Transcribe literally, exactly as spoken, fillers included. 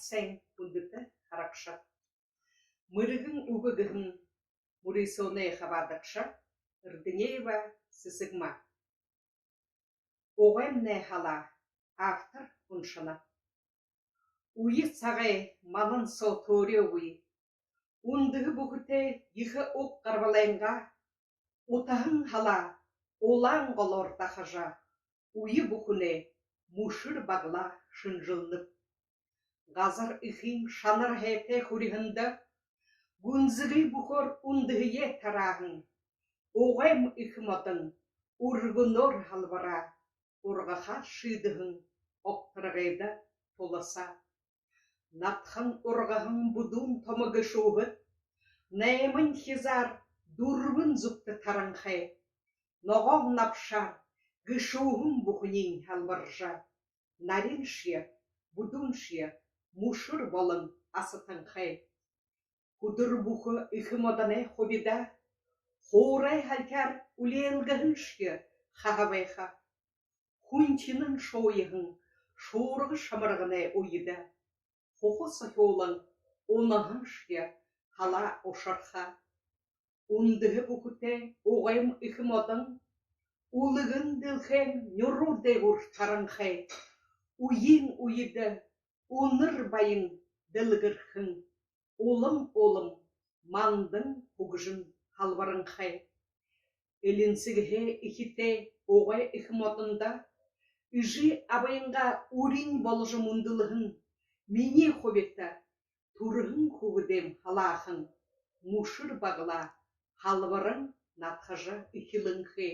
Сайн, хүндэтэ харагшад! «Мэргэн үгэ» гэһэн мүрысөөнэй хабаадагша Эрдынеева Сэсэгма. «Угаймнай һалаа». Автор уншана. Үе сагай малан соо төөрөөгүй, үндэһэ бүхэтэй ехэ уг гарбалайнгаа утаһан һалаа улаан голоор дахажа, үе бүхэнэй мүшэр баглаа шэнжэлнэб. Газар эхын шанар һайтай хүрьһэндэ гүнзэгы бүхөөр үндэһэеэ тарааһан Угайм эхэ модон үргэнөөр һалбараа ургахаа шиидэһэн огторгойдо туласа. Надхан ургаһан бүдүүн томо гэшүүһэд найман хизаар дүрбэн зүгтэ таранхай. Ногоон набшаар гэшүүһэн бүхэниинь һалбаржа, нариншье, бүдүүншье мүшэр болон асатанхай. Хүдэр бүхэ эхэ модоной хубида хуурай һалхяар үлеэлгэһэншье хаһа байха. Хүнхинэн шууяһан шуурга шамарганай үедэ хуха сохюулан унаһаншье һалаа ушарха. Үндэһэ бүхэтэй Угайм эхэ модон үлгэн дэлхэйн нюруу дээгүүр таранхай. Үеын үедэ үнэр баян дэлгэрхэн, улам улам мандан хүгжэн һалбаранхай. Элинсэгһээ эхитэй Угай эхэ модондо эжы абынгаа үринь боложо мүндэлһэн минии хубита түрэһэн хүүгэдэйм һалаахан мүшэр баглаа һалбаран надхажа эхилэнхэй.